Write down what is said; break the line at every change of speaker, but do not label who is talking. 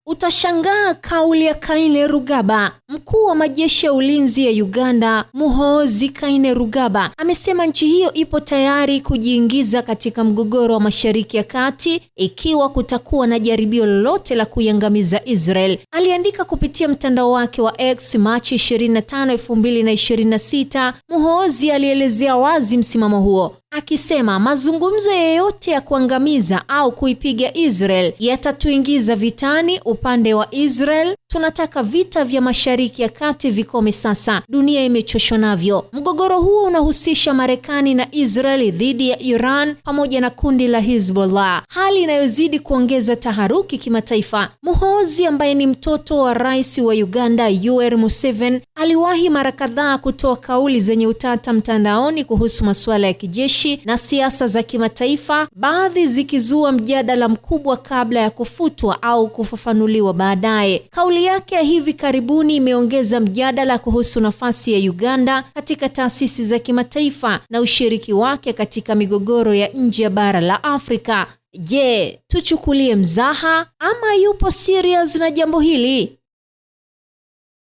Utashangaa kauli ya Kainerugaba. Mkuu wa majeshi ya ulinzi ya Uganda, Muhoozi Kainerugaba, amesema nchi hiyo ipo tayari kujiingiza katika mgogoro wa Mashariki ya Kati ikiwa kutakuwa na jaribio lolote la kuiangamiza Israel. Aliandika kupitia mtandao wake wa X Machi 25, 2026. Muhoozi alielezea wazi msimamo huo akisema mazungumzo yeyote ya kuangamiza au kuipiga Israel yatatuingiza vitani upande wa Israel. Tunataka vita vya Mashariki ya Kati vikome sasa, dunia imechoshwa navyo. Mgogoro huo unahusisha Marekani na Israel dhidi ya Iran pamoja na kundi la Hezbollah, hali inayozidi kuongeza taharuki kimataifa. Muhoozi ambaye ni mtoto wa rais wa Uganda Yoweri Museveni aliwahi mara kadhaa kutoa kauli zenye utata mtandaoni kuhusu masuala ya kijeshi na siasa za kimataifa, baadhi zikizua mjadala mkubwa kabla ya kufutwa au kufafanuliwa baadaye. Kauli yake ya hivi karibuni imeongeza mjadala kuhusu nafasi ya Uganda katika taasisi za kimataifa na ushiriki wake katika migogoro ya nje ya bara la Afrika. Je, tuchukulie mzaha ama yupo serious na jambo hili?